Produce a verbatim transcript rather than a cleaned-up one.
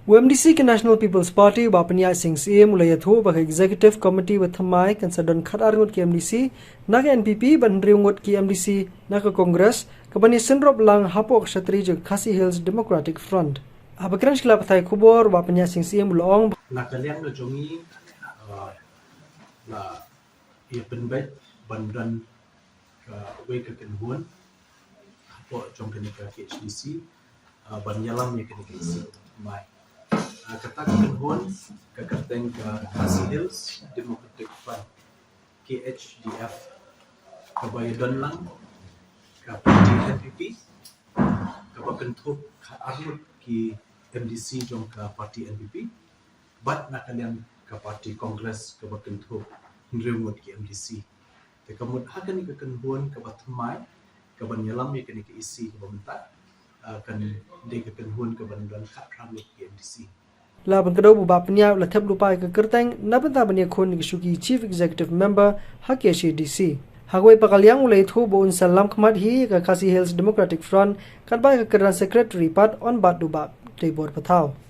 U MDC ka National People's Party, Bah Pyniaid Sing Syiem, u la ïathuh ba ka Executive Committee ba thymmai kan sa don khatar ngut ki MDC na ka NPP bad hynriew ngut ki MDC na ka Congress, kaban ïasynrop lang hapoh ka shatri jong ka Khasi Hills Democratic Front. Haba kren sha ki lad pathai khubor, Bah Pyniaid Sing Syiem u la ong ba na ka liang ka jong ngi, uh, la ïa pynbeit ban don kawei ka kynhun hapoh jong kane ka KHADC, uh, ban ïalam ïa kane ka EC thymmai. Uh, kata ka kynhun ka kyrteng ka Khasi Hills Democratic Front, KHDF, kaba ïadon lang ka party NPP, kaba kynthup khatar ngut ki MDC jong ka party NPP, bad na ka liang ka party Congress kaba kynthup hynriew ngut ki MDC. Te ka mut ha kane ka kynhun kaba thymmai, kaban ïalam ïa kane ka EC kaba mynta, uh, kan dei ka kynhun kaban don khatphra ngut ki MDC. La ban kdew ba u Bah Pyniaid u la thep lypa ïa ka kyrteng na bynta ban ïakhun ïa ka shuki Chief Executive Member ha KHADC. Ha kawei pat ka liang u la ïathuh ba un sa lam khmat hi ïa ka Khasi Hills Democratic Front katba ïa ka kyrdan Secretary pat yn bat da u Bah Deibor Pathaw.